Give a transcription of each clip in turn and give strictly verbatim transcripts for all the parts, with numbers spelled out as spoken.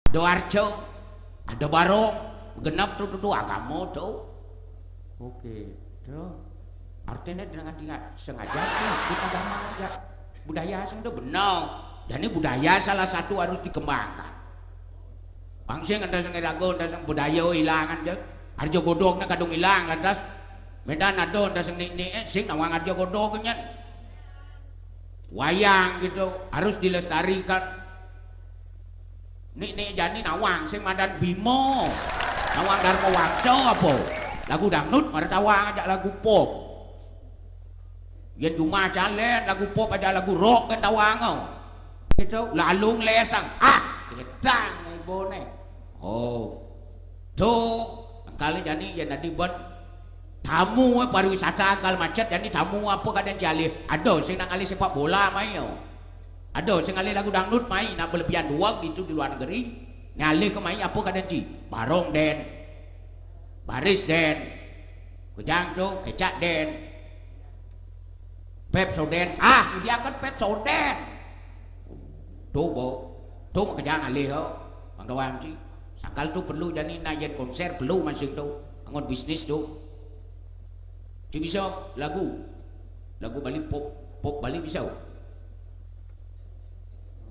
Ada arca, ada barong, genep tu, tu, tu agama tu. Oke, tu. Artinya dengan ingat sengaja, ikut agama aja. Budaya sing tu benar. Jadi budaya salah satu harus dikembangkan. Bang sing enda sing ragu, enda sing budaya hilangan je. Arja godognya kadung hilang lantas. Medan ada enda sing nik-nik, eh, sing nawang arja godognya. Wayang gitu harus dilestarikan. Nik-nik jani nawang sing madan Bima. Nawang Dharma Wangsa apa? Lagu dangdut marep tawang aja lagu pop. Yen jumah calen lagu pop aja lagu rock kan tawang. Gitu, lalu nglesang. Ah, gedang ibone. Oh. Tuh, engkali jani yen adi ben tamu, eh, pariwisata engkal macet jani tamu apa kadang ci alih. Ada sing nak alih sepak bola mai, oh. Ada sing alih lagu dangdut mai, nak berlebihan dua gitu di luar negeri. Ngalih ke mai apa kadang ci? Barong den. Baris den. Kejang tu, kecak den. Pepsodent. Ah, diangkat Pepsodent. Tu, bo. Tu makejang alih, oh. Bang Dawang ci. Sangkal tu perlu jani nak yen konser perlu masing tu. Angon bisnis tu. Ci bisa lagu. Lagu Bali pop, pop Bali bisa.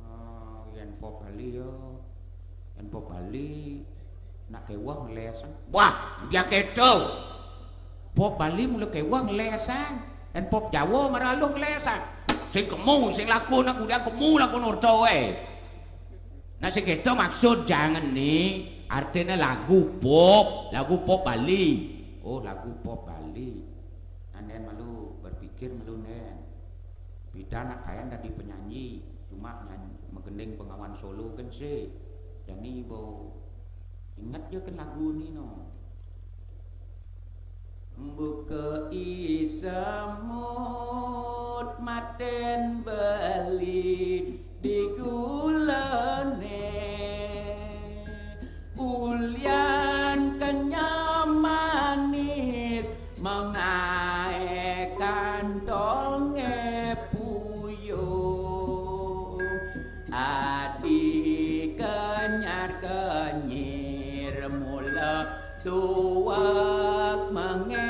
Oh, yen pop Bali yo. Yen pop Bali nak kewah nglesang. Wah, dia keto. Pop Bali mula kewah nglesang. Yen pop Jawa maralung nglesang. Sing kemu, sing laku nak udah kemu laku nurto wae. Nah, sing keto maksud jangan nih, artinya lagu pop, lagu pop Bali. Oh, lagu pop Bali. Nah, nen malu berpikir malu nen. Bida nak kayan dadi penyanyi, cuma nyanyi megending bengawan solo kan sih. Jani bau inget je kan lagu ni no. Mbukei semut maten beli digulane. Ulian kenyam manis mengae kantonge puyuh. Adi kenyar kenyir mula tuak mengenyore.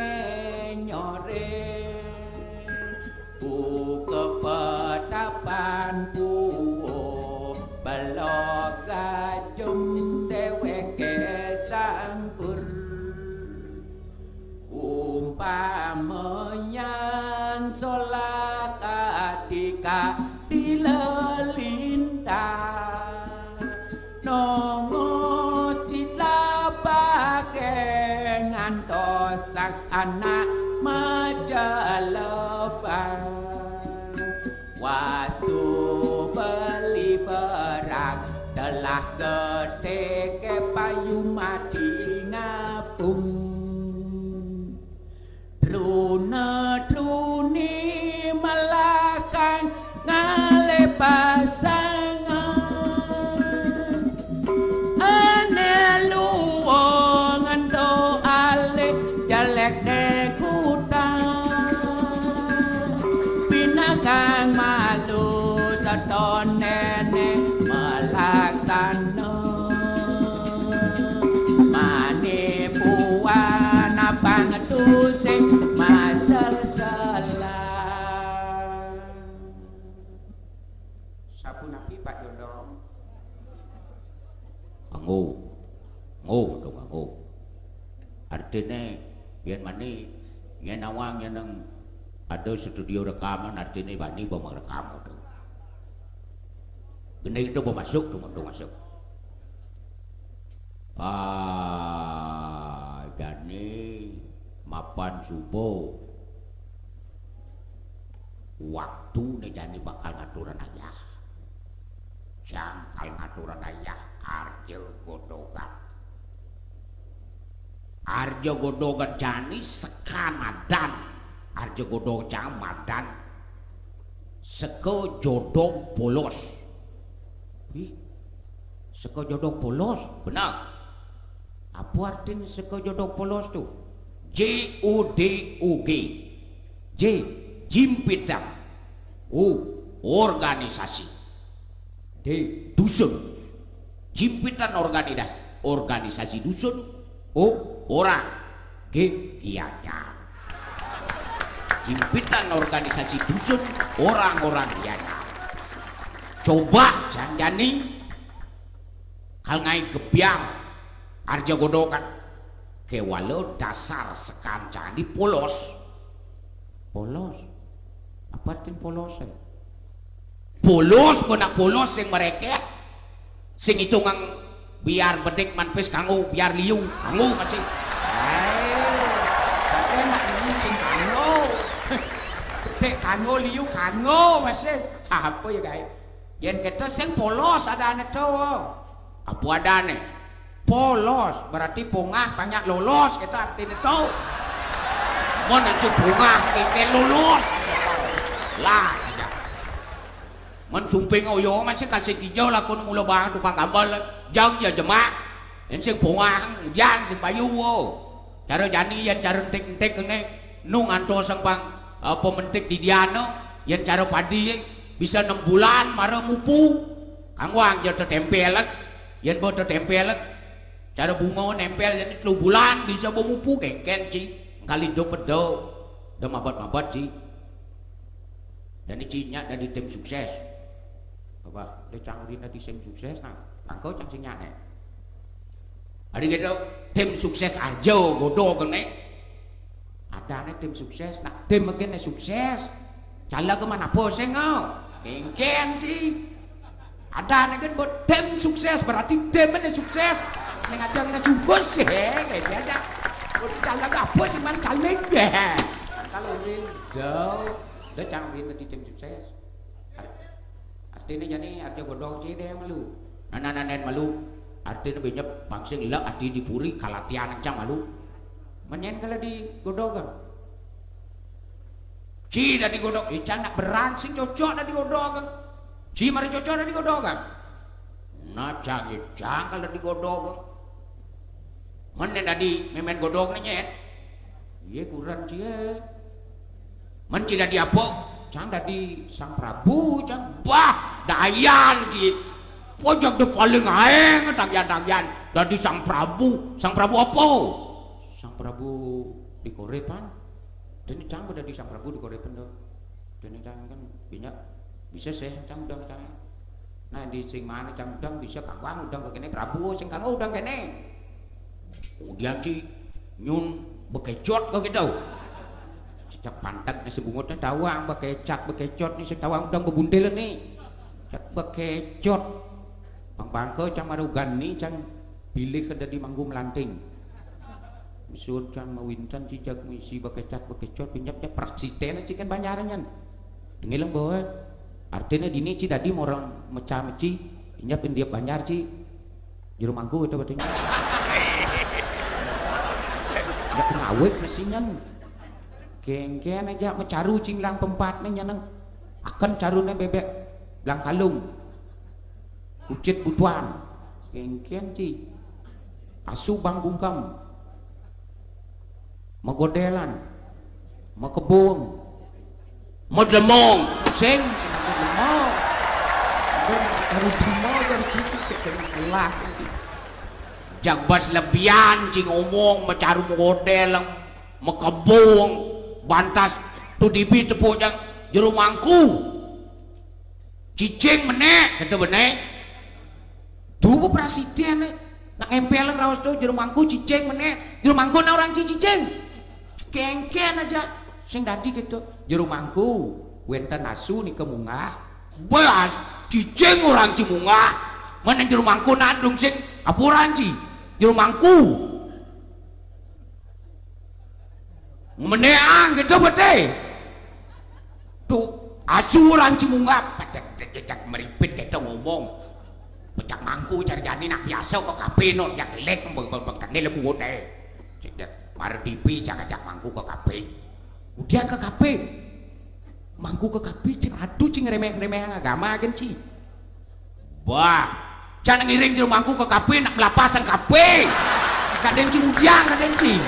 Buka petapan puo belok gajum deweke sangkur. Umpama nyang solak adika dilelintang. Nongos ditlabake ngantos sang anak majalebang. Wastu beli berak telah geteke payu mati ngapung. Truna truni melakang ngalih pasangan. Ane luwung ento alih jelek dekutan. Pinakang malu seton nenek melaksana. Manipuan abang tusing masesela. Sapunapi Pak Jodong? Anggo. Anggo, dong anggo. Artine yen mani, yen nawang yen nang ada studio rekaman artine bani bang rekam tu. Gene itu bang masuk tu, tu masuk. Ah, jani mapan subuh. Waktune jani bakal ngaturan ayah. Jangkal ngaturan ayah arja godogan. Arja godogan jani seka madan. Arja godogan jani madan. Seka jodog polos. Ih, seka jodog polos, benar. Apa artin seka jodog polos tu? J O D O G. J, jimpitan. O, organisasi. D, dusun. J, Jimpitan organidas-, organisasi dusun, oh, orang Gi-, Gianyar. Jimpitan organisasi dusun, orang-orang Gianyar. Coba jani-jani kal ngaé gebyar arja godogan. Kéwala dasar sakancané polos. Polos. Apa artin polosé? Polos, bana polos sing mrékét. Sing itungang biar bedik manpis kanggo, biar liu kanggo masih. Aé, saté nak liu sing kanggo. Bedik kanggo, liu kanggo masih. Apa ya, gaé? Yén kéto sing polos adané to. Apa adané? Polos, berarti pongah banyak lolos, kéto artiné to. Mun sing pongah kéké lolos. Lah, ya. Mun sumping oyo masih kasih kijau lakon mula bang tukang gambal. Jang ya jemak. Yén sing pongah, jang sing payu. Cara jani yén cara entik-entik kéné nu ngantos sang pang apa mentik di diana, yén cara padi bisa enam bulan mara mupu. Kanggo ang ya tetémpél. Yén ba tetémpél, cara bunga némpél yén telu bulan bisa ba mupu kéngkén, Ci. Kali do pedo. Da mabat-mabat, Ci. Dan Ci nyak dadi tim sukses. Apa? Da cang rin dadi tim sukses, nah. Kanggo cang sing nyak né. Ari kéto tim sukses aja godo kéné. Adané tim sukses, nak tim kéné sukses. Caleg mana apa sing, oh? Kéngkén, Ci. Adané kan buat tim sukses, berarti tim ini sukses. Ning aja nggak sukses, hé, kayak aja. Buat caleg apa sih, man caleg, ya. Kalau ini, jauh, da cang rin dadi tim sukses. Artiné jani arja godhog, Ci, dé malu. Nah, nah, nah, nén malu. Artiné benyep pang sing lek adi di puri kalatian cang malu. Menyén kala di godhog. Ci dadi godhog, ya cang nak berang sing cocok dadi godhog. Ci mari cocok dadi godhog. Nah, cang ya cang kala di godhog. Menyén dadi mémén godhog né nyén. Iya kuran, Ci. Men Ci dadi apa? Cang dadi Sang Prabu, cang. Bah, dayan, Ci. Pojok de paling aéng tanggian-tanggian dadi Sang Prabu. Sang Prabu apa? Sang Prabu di Korépan. Dene cang dadi Sang Prabu di Korépan to. Dene cang kan banyak bisa sih cang udah cang. Nah, di sing mana cang udah bisa kawang udah ke kene Prabu sing kanggo udah kene. Kemudian Ci nyun bekecot kok gitu. Cecak pantek nih sebungutnya tawang bekecot bekecot nih sing tawang udah bebuntil nih. Cak bekecot. Bang bangke cang marugan nih cang pilih ke dadi manggu melanting. Sun cang mawinten Ci jag misi bekecot bekecot pinjap ya praksitene Ci kan banyaran nyan. Dengeleng bawa. Artinya dini Ci dadi morang mecah meci pinjap pindiap banjar Ci. Jero mangku itu berarti. Ya pengawet mesti nyan. Kengken aja mecaru cinglang pempatne nyaneng. Akan carune bebek blang kalung. Kucit butuan. Kengken Ci. Asu bang bungkam. Magodelan. Makebung. Madlemong. Sing, sing madlemong. Madlemong dari situ cek lah. Jagbas lebihan Ci ngomong macaru magodel, makebung, bantas tu dibi tepuk jang jero mangku. Cicing menek, kata benek. Tuh prasitian nih. Nak ngempel raos tuh jero mangku cicing menek. Jero mangku na orang cicing. Kengken aja sing dadi gitu. Jero mangku wenten asu nika munggah. Belas cicing orang Ci munggah. Mana jero mangku nadung sing apuran Ci. Jero mangku. Meneang gitu bete. Tuh, asu orang Ci munggah, pecek, pecek, pecek, meripit gitu ngomong. Pecak mangku cari jani nak biasa ke kafe no, jak lek, beng, beng, beng, tangil lebu wote. Cek, cek, mar T V, cak, cak mangku ke kafe. Udah ke kafe. Mangku ke kafe, cek, aduh, Ci ngeremeh-remeh agama, gen, Ci. Wah, cang ngiring jero mangku ke kafe, nak melapas sang kafe. Kadén Ci udiang, kadén Ci.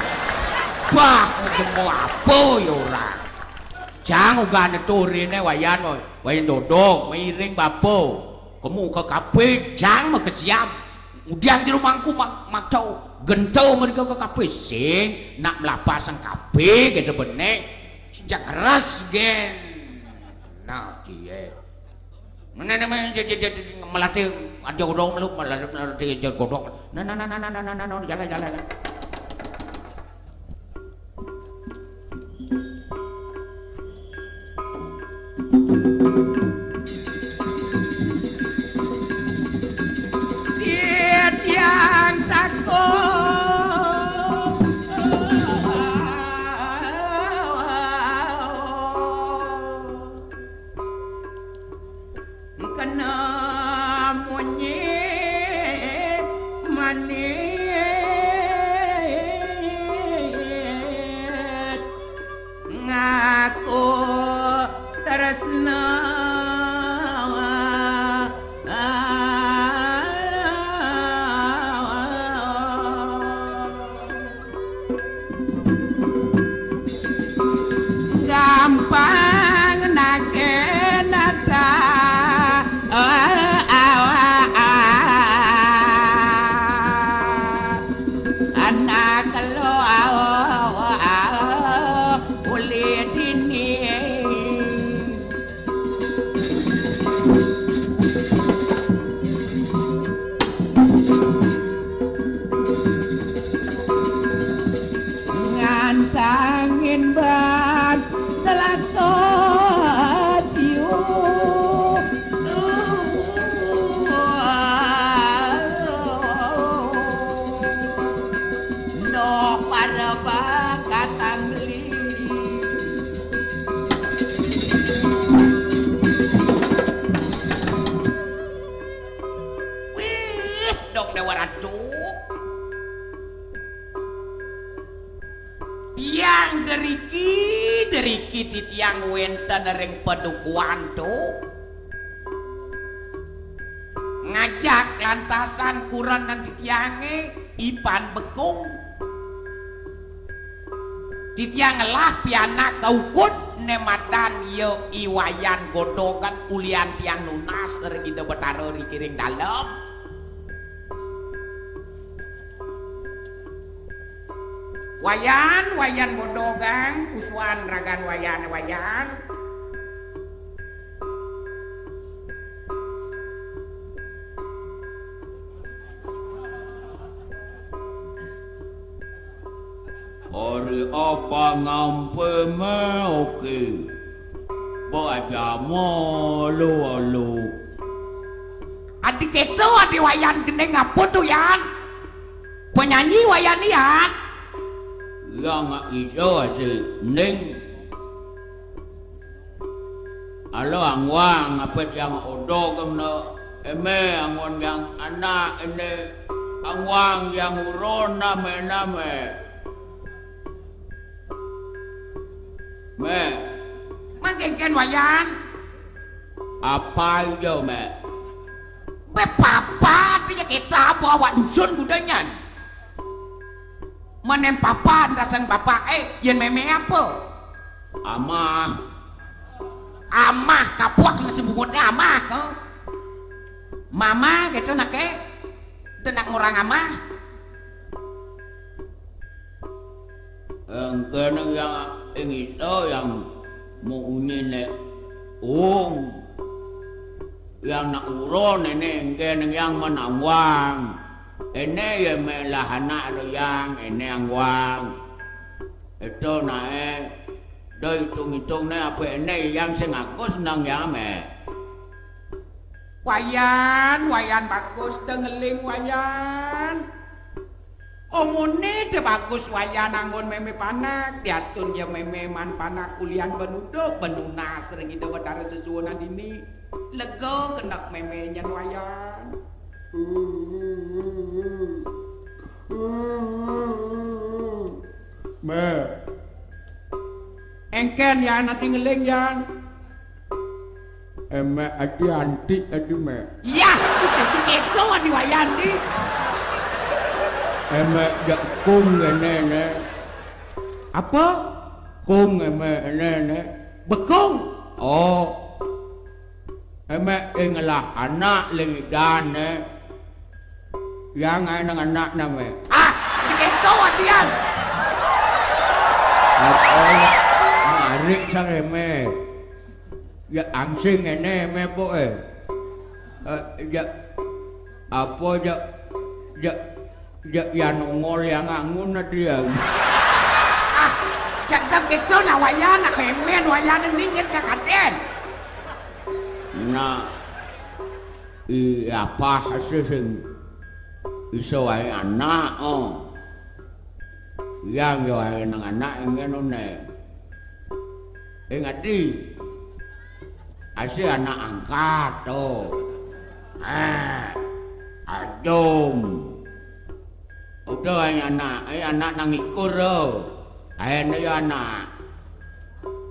Wah, jemo apa ya orang. Cang ogane turine wayan, wayan dodong, miring bapo. Kemu ke kafe, cang mekesiap. Udian jero mangku mak-, maktau gento mrika ka kape sing nak mlapas sang kape gede benek. Sejak keras gen. Nah, cie. Mana nama je-, je-, je-, je-, melatih aja godong lu, melatih, melatih aja godong. Nah, nah, nah, jalan, jalan. Titiang takut kena munyi manis ngaku tresna. Gampang nake nata anak lo uli dini. Ngantangin ban selaka siu. No para bakatang beli. Wih, dong Dewa Ratu. Tiang deriki, deriki titiang wenten ring padukuhan tu. Ngajak lantasan kurenan titiange, Ipan Bekung. Titiang ngelah pianak kaukud ne madan ya I Wayan Godogan ulian tiang nunas ring Ida Betara riki ring dalem. Wayan, Wayan Godogan, pusuan ragan Wayan, Wayan. Ari apa ngampe me oke. Ba aja malu-alu. Adi keto, adi Wayan gending apa tu, Yan? Penyanyi Wayan, Yan? Yang iso adi ning. Alo angwang, apa tiang odog kemna? Eme anggon yang anak ene angwang yang uron name-name. Me. Mangkengken Wayan. Apa ijo, Me? Be papa, artinya kita apa awak dusun budanyan. Menen papa, ndasang papa, eh, yen meme apa? Amah. Amah, kapuak kena sebungutnya amah, ke? Mama, gitu, nak, ke? Itu nak ngurang amah. Engkene yang ingisa yang muunyi ne ung. Yang nak uron ene engkene yang menangwang. Ene ya melah anak lo yang ene angwang. Itu nae. Do itung-itung ne apa ene yang sing aku senang ya me. Wayan, Wayan bagus, dengeling Wayan. Omone de bagus Wayan anggon meme panak, diastun ya meme man panak ulian benudo, benunas ring Ida Betara sesuunan dini. Lega kenek meme nyen Wayan. Me. Engken Yan ati ngeling Yan. Eme adi anti adi me. Yah, itu adi Wayan di. Eme jak kung ngene ne. Apa? Kung eme ene ne. Bekung. Oh. Eme ngelah anak lengidan ne. Yang ae nang anakna, Mé. Ah, dikento adian. Apa ya? Marik sareme. Ya angsing ngene, Mé, poke. Eh, ya, apa ya, ya, ya, ya nongol yang angun dia. Ah, cedek itu nah wayan, nah memen wayan ini nyet kakaden. Nah, i apa sih sing iso wae anak, oh. Yang yo wae nang anak ing kene. Ing adi. Asih anak angkat, oh. Eh, adum. Udah ae anak, eh anak nang ikur, oh. Ae yo anak.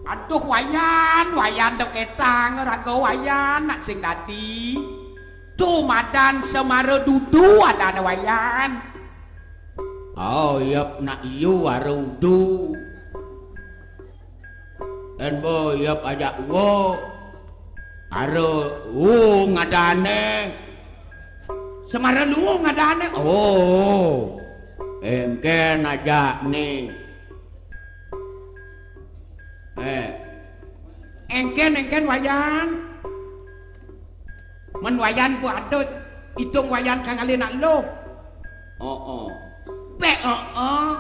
Aduh, wayan, wayan deketang, raga wayan, nak sing dadi. Tu madan semara dudu adane wayan. Oh, yep, nak iyu are udu. Dan bo, yep, ajak uwo. Are u ngadane. Semara luwo ngadane. Oh. Engken ajak ni. Eh. Engken, engken wayan. Men wayan ku ada itung wayan kang ale nak luh. Oh, oh. Pek, oh, oh.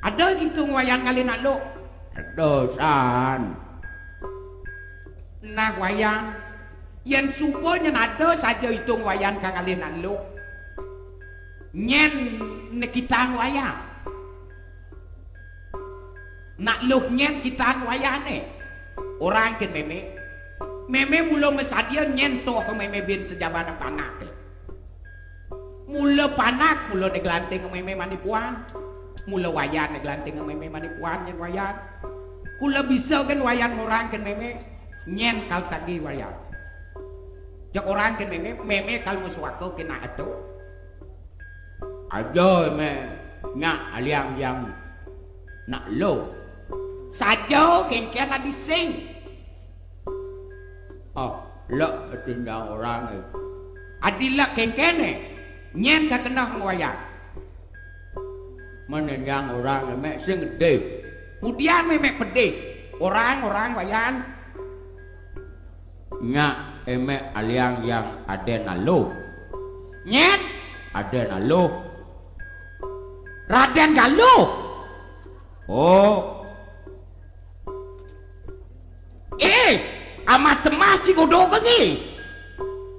Ada itung wayan kang ale nak luh. Ada san. Nah, wayan. Yen suba nyen ada saja itung wayan kang ale nak luh. Nyen nekitang wayan. Nak luh nyen kitan wayane. Orang ken meme. Meme mula masadia nyen toh meme bin sejaman panake. Mula panak, mula ne glanting meme mani puan. Mula wayan ne glanting meme mani puan nyen wayan. Kula bisa ken wayan ngorang ken meme. Nyen kal tagi wayan. Jak orang ken meme, meme kal musuaka ken nak eto. Aja me nyak aliang yang nak lo. Saja kengken adi sing. Oh, lek tinjang orang e. Adi lek kengkene. Nyen ka kenah wayan. Menenjang orang e mek sing gede. Mudian me mek pedih. Orang, orang wayan. Nyak emek aliang yang aden aluh. Nyen? Aden aluh. Raden Galuh. Oh. Eh, amah temah ci godo ke ngi.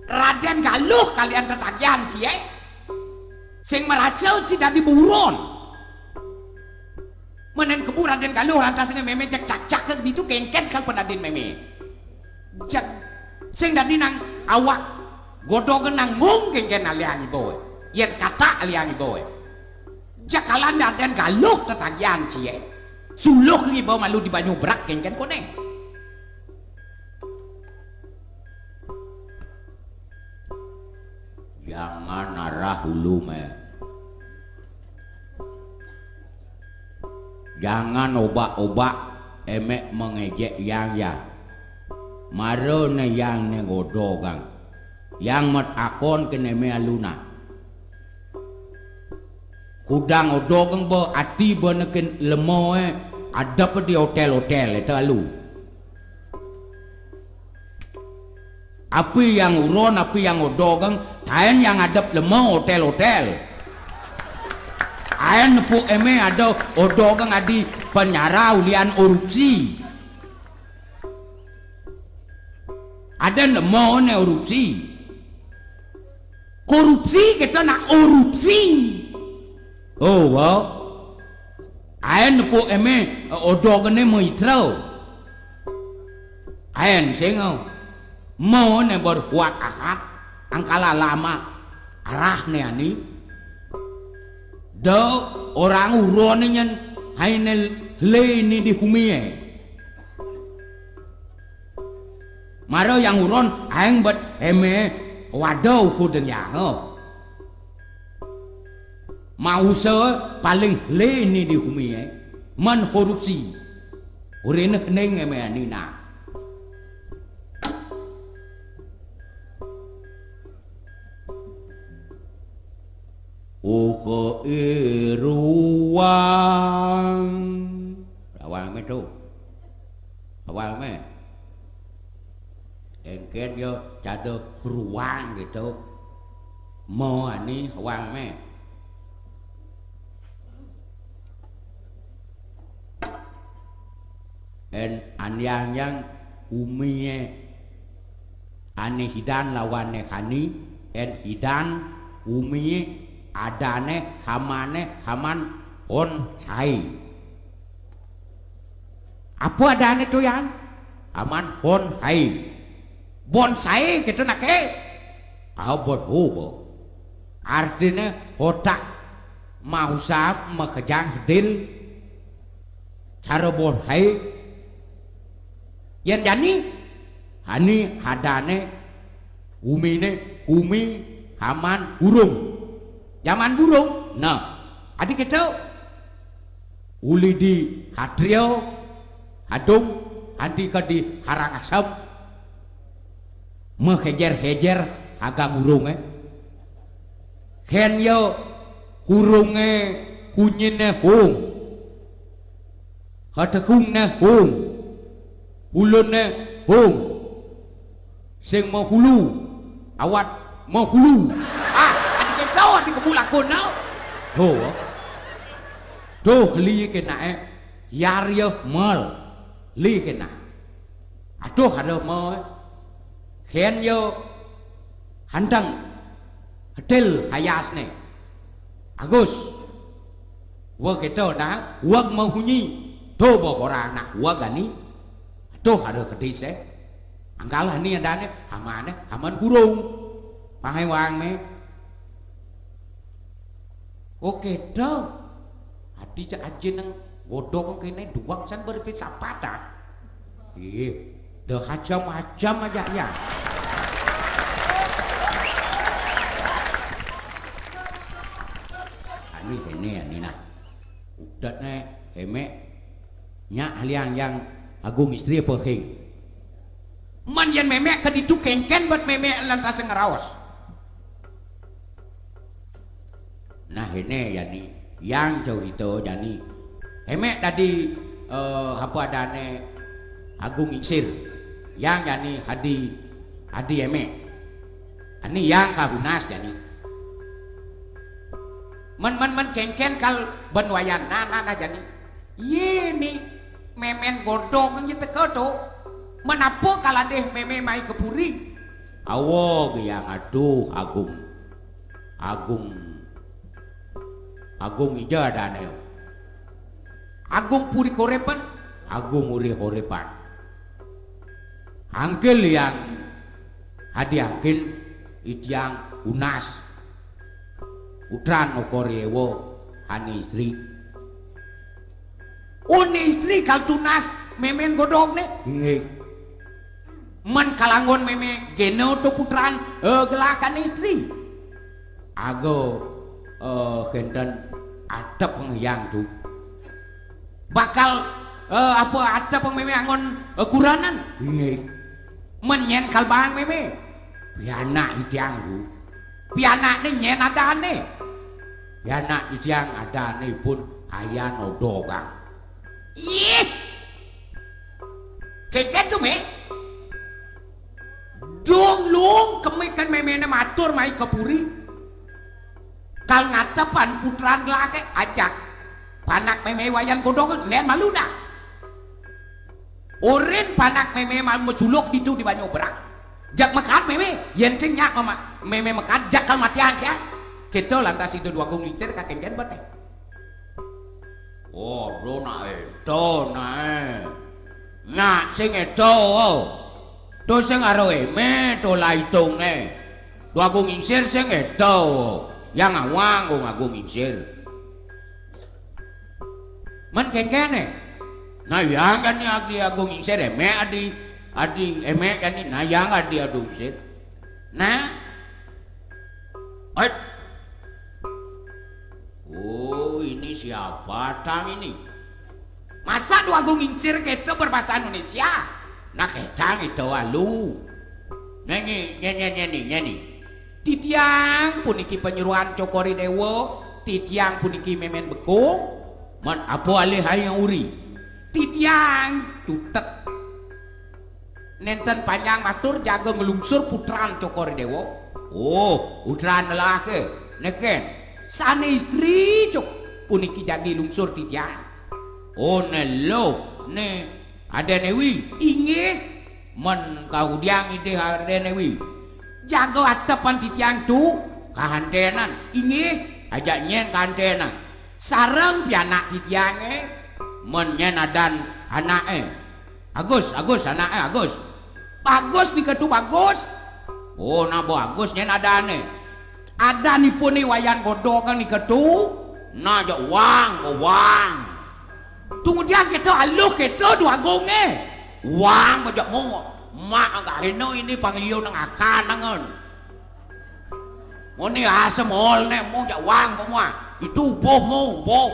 Raden Galuh kalian tetagian kie. Sing meraca ci dadi buron. Menen kebu Raden Galuh lantas nge meme jak cak-cak ke ditu kengken kal penadin meme. Jak sing dadi nang awak godo ke nang ngung kengken alian iboe. Yen kata alian iboe. Jakalan Raden Galuh tetagian cie. Suluh ngibo malu di banyu berak kengken koneng. Jangan arah hulu me. Jangan obak-obak emek mengejek yang ya. Mara ne yang ne godo kang. Yang met akon kene me aluna. Kudang odogeng be ati be neken lemoe adep di hotel-hotel itu alu. Api yang uron, api yang odogeng, taen yang adep lemo hotel-hotel. Aen nepu eme ada odogeng adi penjara ulian korupsi. Ada lemo ne korupsi. Korupsi kita nak korupsi. Oh, wow. Aen nepu eme, eh, odogene meitra. Aen singa. Mo ne berbuat ahat, angkala lama. Arah ne ani. Do orang uron nyen haine le ni di humie. Maro yang uron aeng bet eme wado kudeng yaho. Mause paling le ni di humie. Men korupsi. Urine ning eme anina. Uga iruang. Awang mé to. Awang mé. Éngkén ya cada ruang gitu. Mo ani awang mé. Én anyang-anyang umiyé ané hidan lawané kani, én hidan umiyé adané hamané haman hon saé. Apa adané to yan? Haman hon saé. Bon saé gitu naké. Ah, bon hoba. Artiné hotak mausa makejang hedil cara bon saé. Yén jani, ani adané uminé umi haman urung. Jaman burung. Nah, adi kéto. Uli di Hatrio, Hadung, andi ka di Harangasem. Mahéjér-héjér hagang urungé. Kén ya urungé hunyiné hung. Hatekungné hung. Ulunné hung. Sing mahulu. Awat mahulu. Ah, adi kéto adi kemu lakon no. Ho. Duh, li kénaé. Yar ya mal. Li kéna. Aduh, aduh, mo. Kén ya handang. Hedil hayasné. Agus. Wa kéto nah, wag mahunyi. To ba ora anak wag ani. Aduh, aduh kedis é. Anggal ani adané, hamané, haman burung. Pangai wang mé. Oké, to. Adi cak aja nang godok kéné duwak san berpit sapat ah. Ih, dah hajam-hajam aja ya. Ani kéné ani nah. Udatné émék nyak haliang yang Agung Istri apa hing. Man yén mémék ka ditu kéngkén bad mémék lantas ngraos. Nah, éné jani, yang cawita jani. Émék dadi, eh, apa adané Agung Ingsir. Yang jani hadi, hadi émék. Ani yang ka hunas jani. Men, men, men kéngkén kal ben wayan. Nah, nah, nah jani. Yé ni mémén godog ngi teka to. Men apa kal adih mémé mai ke puri? Awa ge yang aduh Agung. Agung. Agung ija dane. Agung puri korepan. Agung uri horepan. Angkil yang hadi angkil itiang unas. Utran okor yewo hani istri. Uni istri kal tunas mémén godog ne. Nggih. Men kalangon mémé geno to putran, eh, gelakan istri. Ago, eh, kenten atep ngyang tu. Bakal, eh, apa atep mémé angon, eh, kuranan. Nggih. Men nyen kal bang mémé. Pianak itiang tu. Pianakne nyen adane. Pianak itiang adane pun ayan odogang. Ih. Keket tu, Mé. Dung lung kemikan méméne matur mai ke puri. Kal ngatepan putran lake ajak. Panak mémé wayan godog len malu dah. Urin panak mémé mal meculuk ditu di banyu berak. Jak mekat mémé, yen sing nyak mema-, mémé mekat jak kal matian ya. Kita lantas itu dua gung lingsir kakek jen beteh. Oh, bro, nak eto, nak, eh. Nak sing eto, oh. To sing aro eme, to laitung, eh. Dua gung lingsir sing eto, oh. Yang awang, gung agung lingsir. Men kengkene. Nah, yang kan ni adi agung lingsir, eme adi, adi, eme kan ni, nah, yang adi agung lingsir. Nah. Oi. Oh, ini siapa tang ini? Masa dua gung lingsir kita berbahasa Indonesia? Nah, ketang itu alu. Neni, neni, neni, neni. Titiang puniki panyeroan Cokor I Déwa, titiang puniki mémén bekung, men apa alih hayang uri. Titiang cutet. Nénten panjang matur jaga nglungsur putran Cokor I Déwa. Oh, putran lelaké. Neken. Sané istri cuk puniki jagi lungsur titiang. Oh, né lo, né Adén Éwi. Inggih. Men kaudiang idih Adén Éwi. Jaga atepan titiang tu kahantenan. Inggih, ajak nyén kahantenan. Sareng pianak titiangé, men nyén adan anaké. Agus, Agus, anaké Agus. Bagus nika tu, Bagus. Oh, nah, Bo Agus nyén adané. Adanipun I Wayan Godog nika tu. Nah, jak Wang, Bo Wang. Tunggu dia kita aluh kita dua gongé. Wang, bajak mo. Mak agak heno ini pangliu nang akan nangan. Moni asam ol né mo jak Wang pemua. Itu boh mo, boh.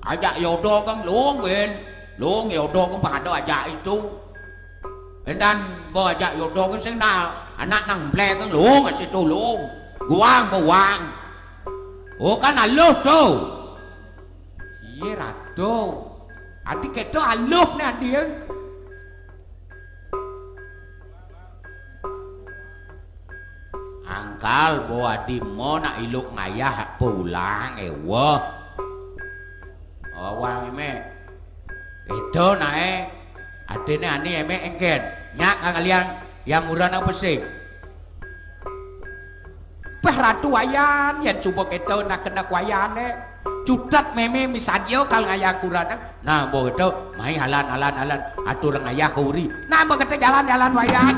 Ajak yodo kang long ben. Long yodo kang pada ajak itu. Endan bo ajak yodo kang sing na anak nang blé kang long situ long. Guang, Bo Wang. Oh, kan aluh tu. Iya, Ratu. Adi kita aluh né, adi. Angkal bo adi mo nak iluk ngayah pulang éwah. Awang émé. Édo naé. Adiné ani émé éngkén. Nyak kang aliang yang uran apa sih? Peh Ratu Wayan, yén suba kéto nak kena Wayané. Cutet mémé misadia kal ngayah kuranang. Nah, bo kéto, mai halan, halan, halan. Atur ngayah kuri. Nah, bo kéto jalan, jalan Wayan.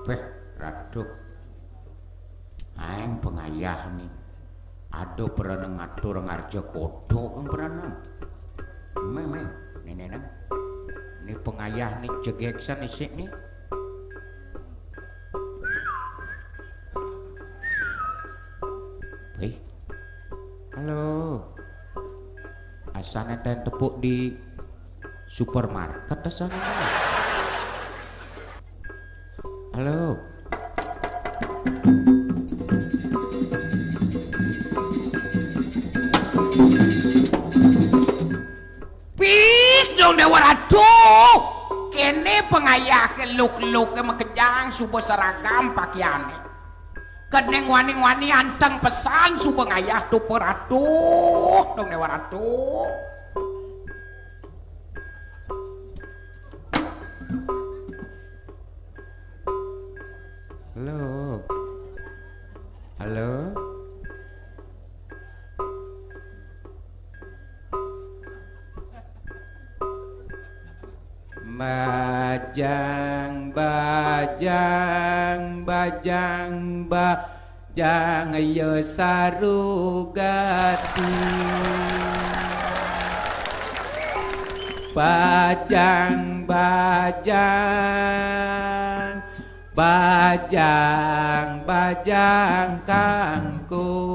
Peh, Ratu. Aéng pengayah ni. Ada pernah ngatur ngarja kodo kang pernah. Méh, méh. Ni, ni, nang. Ni pengayah ni jegek san isik ni. Wéh. Halo. Asal nénten tepuk di supermarket asal nénten. Halo. Pih, Dong Déwa Ratu. Kéné pengayah ké luk-luké makejang suba seragam pakiané. Kedéng wani-wani anteng pesan suba ngayah tu peratu, Dong Déwa Ratu. Halo. Halo. Bajang, bajang, bajang, bajang, ya sarugati. Bajang, bajang, bajang, bajang kangkung.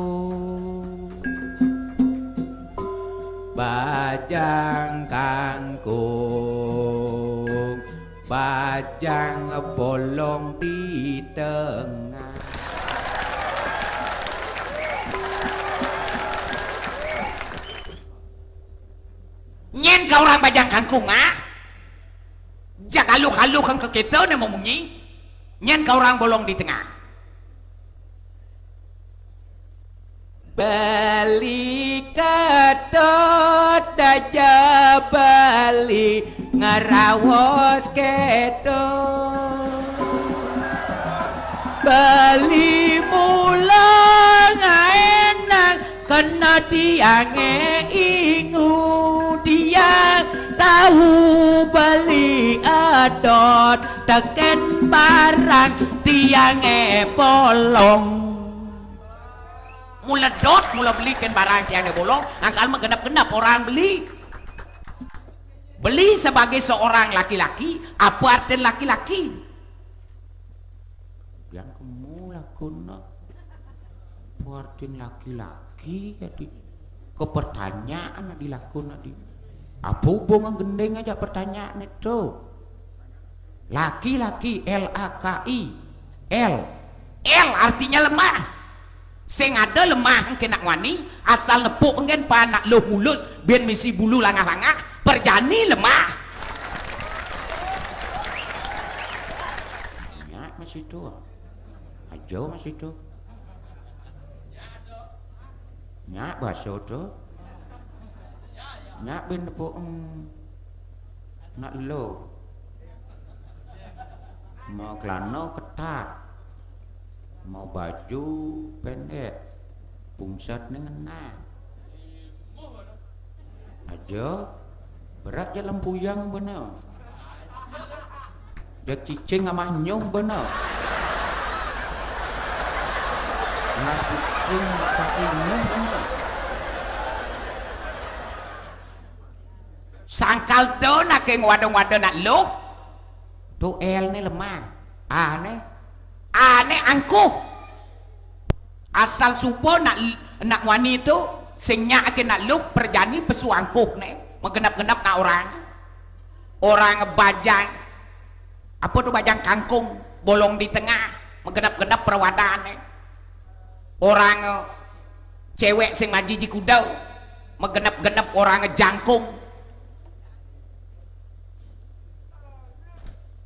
Bajang kangkung, bajang bolong di tengah. Nyén ka orang bajang kangkung, ah? Jak aluh-aluh kang ka kita né mamunyi. Nyén ka orang bolong di tengah. Beli Ketut, daja beli ngeraos kéto. Beli mula ngaénang kena tiangé ingu tiang tau beli edot tekén barang tiangé bolong. Mula dot, mula beli kén barang tiangé bolong, angkal mah genep-genep orang beli. Beli sebagai seorang laki-laki, apa artin laki-laki? Kono. Buatin laki-laki jadi kepertanyaan di lakon adi. Apa hubungan gending aja pertanyaan itu? Laki-laki, L A K I. L. L artinya lemah. Sing ada lemah engke nak wani, asal nepuk engken pa nak luh mulus, ben misi bulu langah-langah, perjani lemah. Nyak masih tuh. Aja masih tuh. Nyak baso tuh. Nyak ben nepuk, em, nak luh. Mau celana ketat. Mau baju pendek. Pungsat ni ngena. Aja. Berat je lempuyang bena. Jak cicing amah nyung bena. Nas cicing kaki nyung bena. Sangkal do nak ke ngwada-ngwada nak luh. Tu L ne lemah. A ne. A ne angkuh. Asal suba nak, nak wani tu, sing nyak ake nak luh, perjani pesu angkuh ne. Magenep-genep nak orang. Orang bajang. Apa tu bajang kangkung, bolong di tengah, magenep-genep perawadane. Orang, eh, cewek sing maji ji kuda, magenep-genep orang jangkung.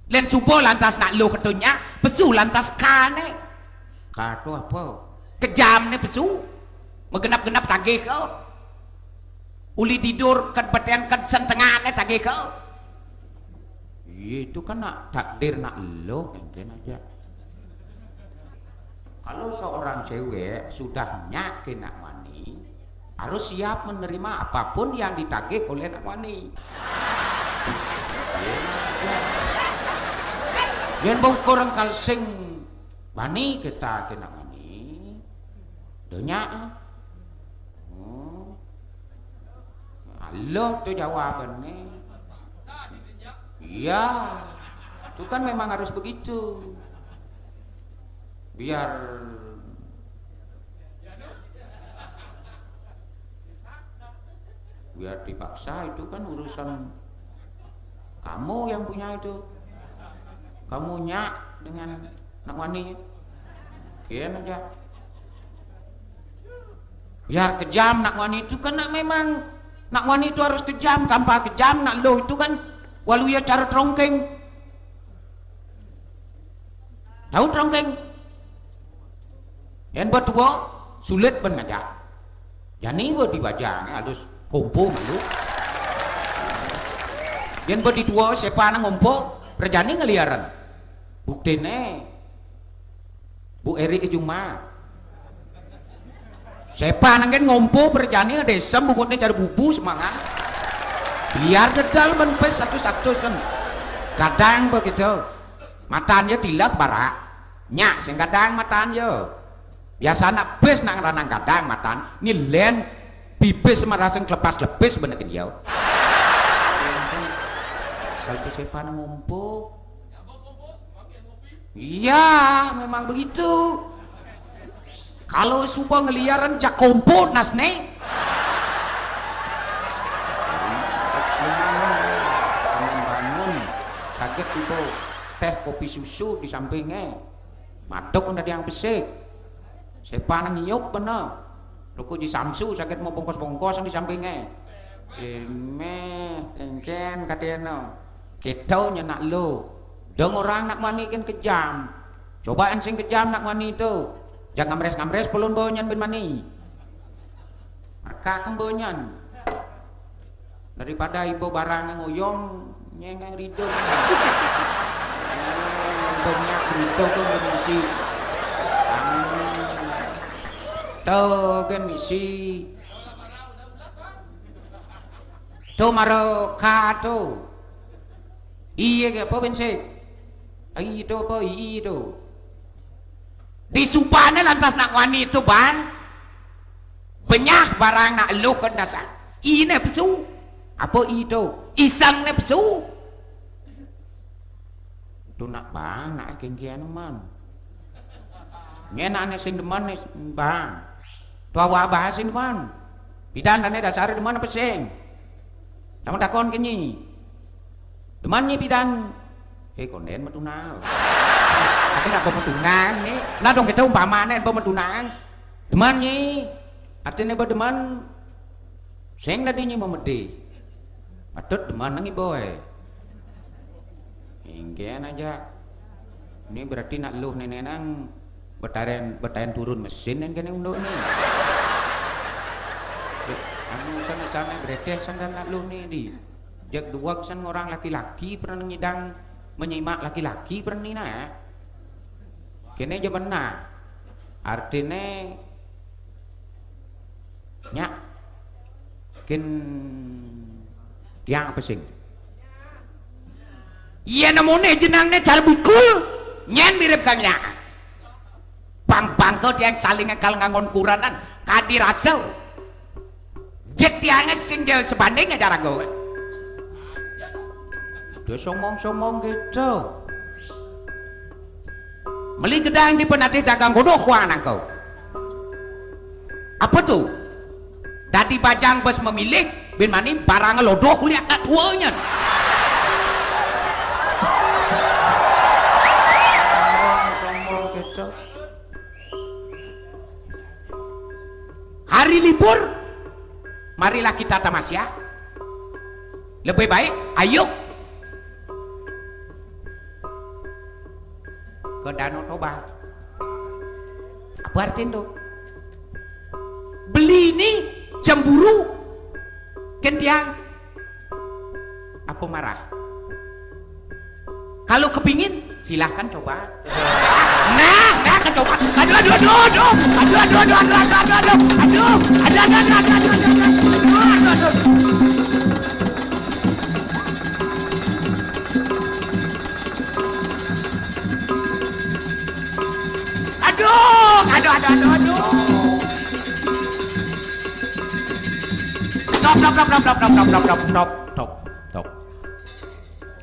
Len suba lantas nak luh ketu nyak, pesu lantas kane. Ka tu apa? Kejamne pesu. Magenep-genep tagih ke. Uli didur ked beten ked sentengane tagih ke. Iya, itu kan nak takdir nak luh, engken aja. Kalau seorang cewek sudah nyak ke nak wani, harus siap menerima apapun yang ditagih oleh nak wani. Yen bau kurang kalsing wani kita ke nak wani, do nyak. Hmm. Aloh tu jawabannya. Iya. Itu kan memang harus begitu. Biar, biar dipaksa, itu kan urusan kamu yang punya itu. Kamu nyak dengan nak wani. Kian aja. Biar kejam nak wani itu kan nak memang nak wani itu harus kejam, tanpa kejam nak luh itu kan waluya cara trongkeng. Tahu trongkeng? Yen ba tua, sulit ben ngajak. Jani ba di bajang, eh, alus kompo malu. Yen ba di tua, sepa nang ngompo, perjani ngeliaran. Buktine, Bu Eri Juma. Sepa nang ken ngompo, perjani desem bungutne jar bubu semangat. Biar dedal men pes satu-satu sen. Kadang begitu. Matan ya tilek barak. Nyak sing kadang matan ya. Biasa nak bes nak ngeranang kadang matan. Ni len bibis maraseng klepas-klepis benekin ya. Saltu sepa nang ngompo. Iya, memang begitu. Kalau suba ngeliaran jak kompor nasne. Bangun, bangun. Saged suba teh kopi susu di sampinge. Madok ndadiang besik. Sepa nang nyiuk bena. Ruku Ji Samsu saged mau bongkos-bongkos di sampinge. Emeh, engken katene. Kita nyenak lo. Dong orang nak mani ken kejam. Coba en sing kejam nak mani tu. Jangan ngamres-ngamres pelun bonyan ben mani. Maka kembonyan. Daripada ibu barang ngoyong, nyengeng rido. Banyak rido tu misi. Tu kan misi. Tu maro ka tu. Iya ke apa bensik? Iya tu apa? Iya tu. Disupane lantas nak wani tu, Bang. Benyah barang nak eluh ke dasar. Ine pesu. Apa i tu? Isang ne pesu. Tu nak bang, nak kengkian man. Nyén ané sing demen, Bah. Tuwa-tuwa Bah sing demen. Pidan ané dasar demen apa sing? Sama takon kene. Demen nyi pidan. Eh, konden metunang. Tapi nak metunang nih. Nah, dong kita umpamane apa metunang. Demen nyi. Artiné apa demen? Sing tadi nyi mau medhi. Patut demen nang iboé. Inggih aja. Ini berarti nak luh nénénan betaren, betaren turun mesin yang kena unduk nih. Anu sana-sana bereteh sana nak luh nih di. Jak dua kesan orang laki-laki pernah nyidang menyimak laki-laki pernah nih nah. Kene aja benar. Artinya nyak kin tiang apa sing? Iya nemone jenangnya cara bikul. Nyén mirip kang nyak. Bang bangko tiang saling ngekal ngangon kuranan. Kadi rasa. Jek tiangnya sing dia sebanding aja rago. Dia somong-somong gitu. Meli gedang di penatih dagang godoh kuang nangko. Apa tu? Dadi bajang bes memilih bin mani barang lodoh kuliah kat tuanya. Somong-somong gitu. Hari libur, marilah kita tamasya. Lebih baik, ayo ke Danau Toba. Apa artinya tuh? Beli ini cemburu, kentiang, apa marah? Kalau kepingin, silahkan coba. Nah, nah, coba. Aduh, aduh, aduh, aduh. Aduh, aduh, aduh, aduh, aduh, aduh, aduh, aduh. Aduh, aduh, aduh, aduh, aduh, aduh. Aduh, aduh, aduh, aduh, aduh. Top, top, top, top, top, top, top, top, top, top, top, top.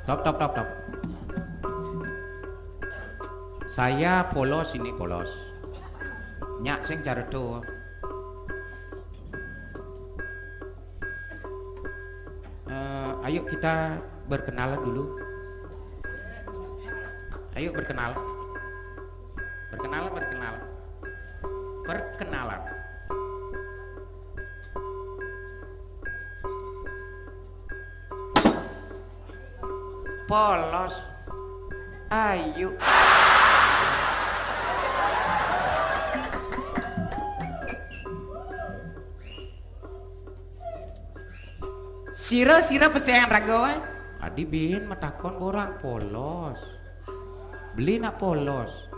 Top, top, top, top. Saya polos, ini polos. Nyak sing careta. Eh, ayo kita berkenalan dulu. Ayo berkenal. Berkenalan, berkenalan. Berkenalan. Polos. Ayu. Sira, sira pesehan raga waé. Adi bin matakon borang polos. Beli nak polos.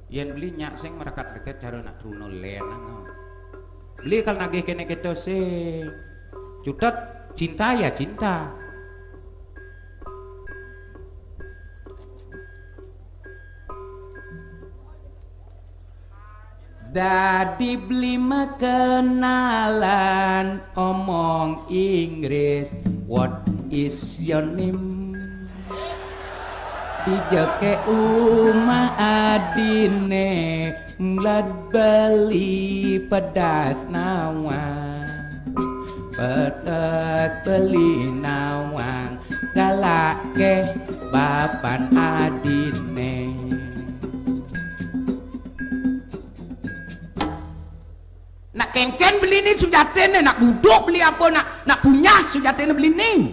Yén beli nyak sing merekat-reket cara nak truna lén, ah. Beli kal nagih kéné kéto sing. Cutet cinta ya cinta. Dadi beli makenalan omong Inggris, "What is your name?" Dijake umah adine, mlad beli pedas nawang. Pedas beli nawang, galake bapan adine. Nak kéngkén beliné sujatine, nak buduk beli apa, nak, nak punyah sujatine beliné.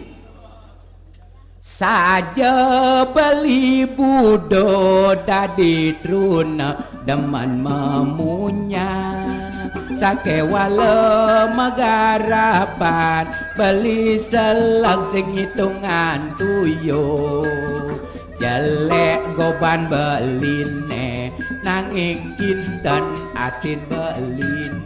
Saja beli budo dadi truna demen memunyah. Sakewala magarapan beli selek sing ngitungan tuyo. Jelek goban beline, nanging kinten atin beline.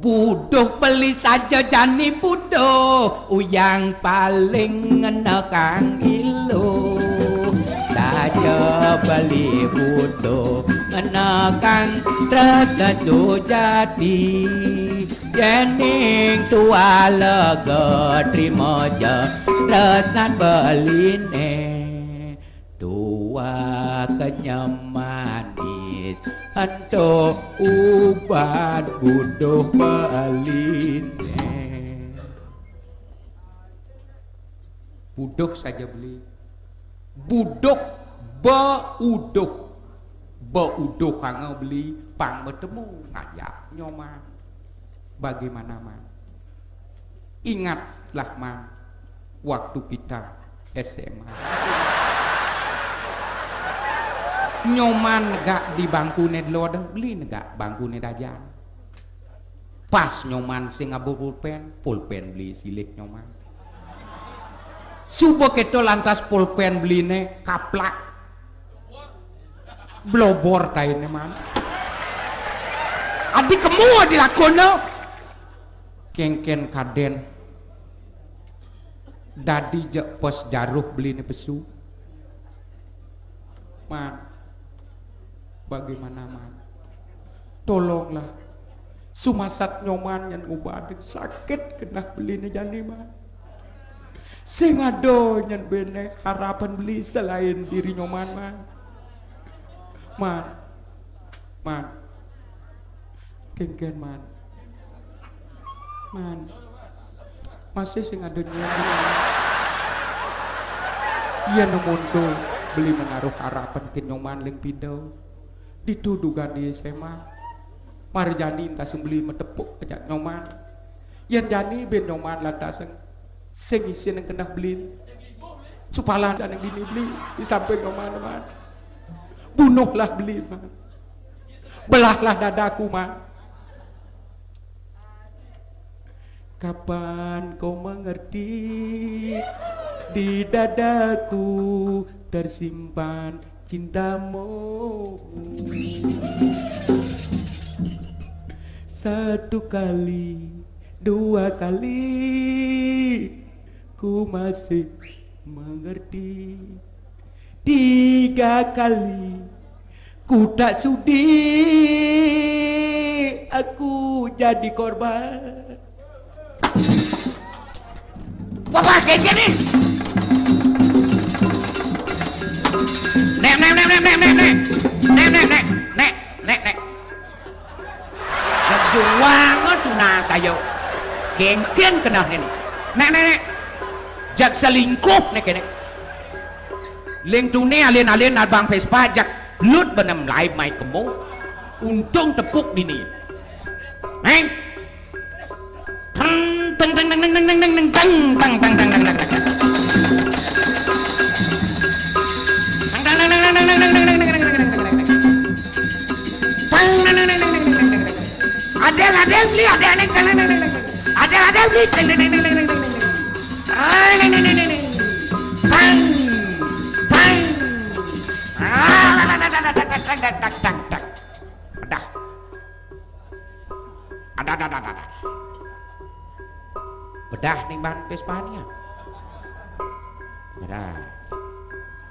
Buduh beli saja jani buduh, uyang paling ngenekang ilu. Saja beli buduh, ngenekang tresna sujati. Yening tua lega trima ja tresnan beline. Kenyam manis, ento uban buduh beliné. Buduh saja beli. Buduh, beuduh. Beuduh kanggo beli, pang betemu ngajak Nyoman. Bagaimana, Man? Ingatlah, Man, waktu kita S M A. Nyoman negak di bangkuné delodeng, beli negak bangkuné dajang. Pas Nyoman sing ngaba pulpén, pulpén beli silih Nyoman. Suba kéto lantas pulpén beliné kaplak. Blobor tainé, Man. Adi kemu adi lakona. Kéngkén kadén. Dadi jak pos jaruh beliné pesu. Man, bagaimana, Man? Tolonglah. Sumasat Nyoman nyén ngubadin, sakit genah beliné jani, Man. Sing ada nyén béné harapan beli selain diri Nyoman, Man. Man. Man. Kéngkén, Man. Man. Masih sing ada nyén. Yén monto beli menaruh harapan ké Nyoman ling pidau. Ditu dugan di S M A. Mara jani entas beli matepuk ajak Nyoman. Yén jani bén Nyoman lantas sing isin keneh beli. Supalan ané bini beli di samping Nyoman, Man. Bunuhlah beli, Man. Belahlah dadaku, Man. Kapan kau mengerti, di dadaku tersimpan cintamu. Satu kali, dua kali, ku masih mengerti. Tiga kali, ku tak sudi, aku jadi korban. Wah, wah, kayak gini. Nek, nek, nek, nek, nek, nek, nek, nek, nek, nek, nek, nek. Kejuangan tunas ayo. Kéngkén keneh ini. Nek, nek, nek. Jak selingkuh nek, nek. Ling tuné alin-alin abang Vespa jak lut benem laib mai kemu. Untung tepuk dini. Neng. Teng, teng, teng, teng, teng, teng, teng, teng, teng, teng, teng, teng, teng. Teng, teng, teng, teng, teng, teng, teng, teng, teng, teng, teng, teng. Teng, teng, teng, teng, teng, teng, teng, teng. Adel, adel, beli, adel, neng, teng, teng, teng, teng, teng. Adel, adel, beli, teng, teng, teng, teng, teng, teng, teng. Ah, neng, neng, neng, neng, neng. Teng, teng. Ah, teng, teng, teng, teng, teng, teng, teng. Bedah. Ada, ada, ada, ada, ada. Bedah ning ban Vespanya. Bedah.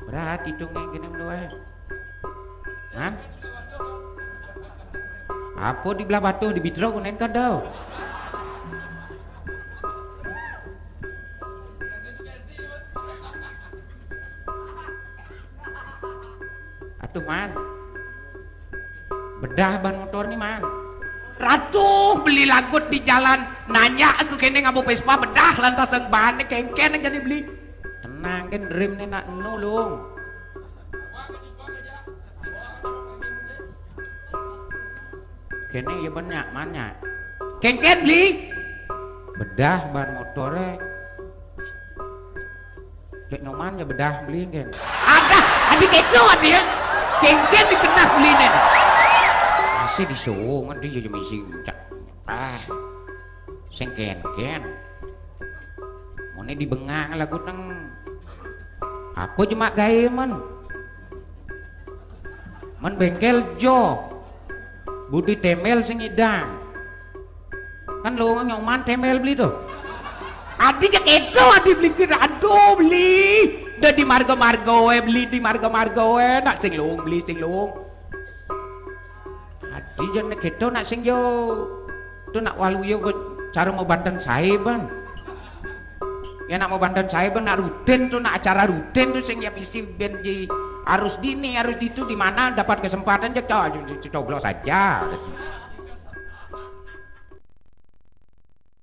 Berat hidungnya gini dua. Hah? Apa di belah batu di Bitro kunen kadau? Atuh, Man. Bedah ban motor nih, Man. Ratuh beli lagut di jalan, nanya aku kene ngabo Vespa bedah lantas yang ban kéngkén aja dibeli. Tenang kan, rem nih nak nulung. Kene ya banyak, Man, nya. Kéngkén beli. Bedah ban motornya. Cek Nyoman ya bedah beli kan. Ada, ada keco ada ya. Kéngkén dibedah beli nih. Masih disuung, ada ya misi cak. Ah, sing kéngkén. Mone dibengang lagu neng. Apa jemak gaé, Man? Man bengkel jo. Budi temel sing idang. Kan lo Nyoman temel beli tuh. Adi cek itu, adi beli kira, aduh, beli. Udah di marga-marga we, beli di marga-marga we. Nak sing luung, beli sing luung. Adi jan nek gitu nak sing yo. Tuh nak waluya cara mau banten saé, Bang. Ya nak mau banten saé, Bang, nak rutin tuh, nak acara rutin tuh sing ya isi ben di Harus dini, harus ditu, di mana dapat kesempatan, co-, co-, coblos aja.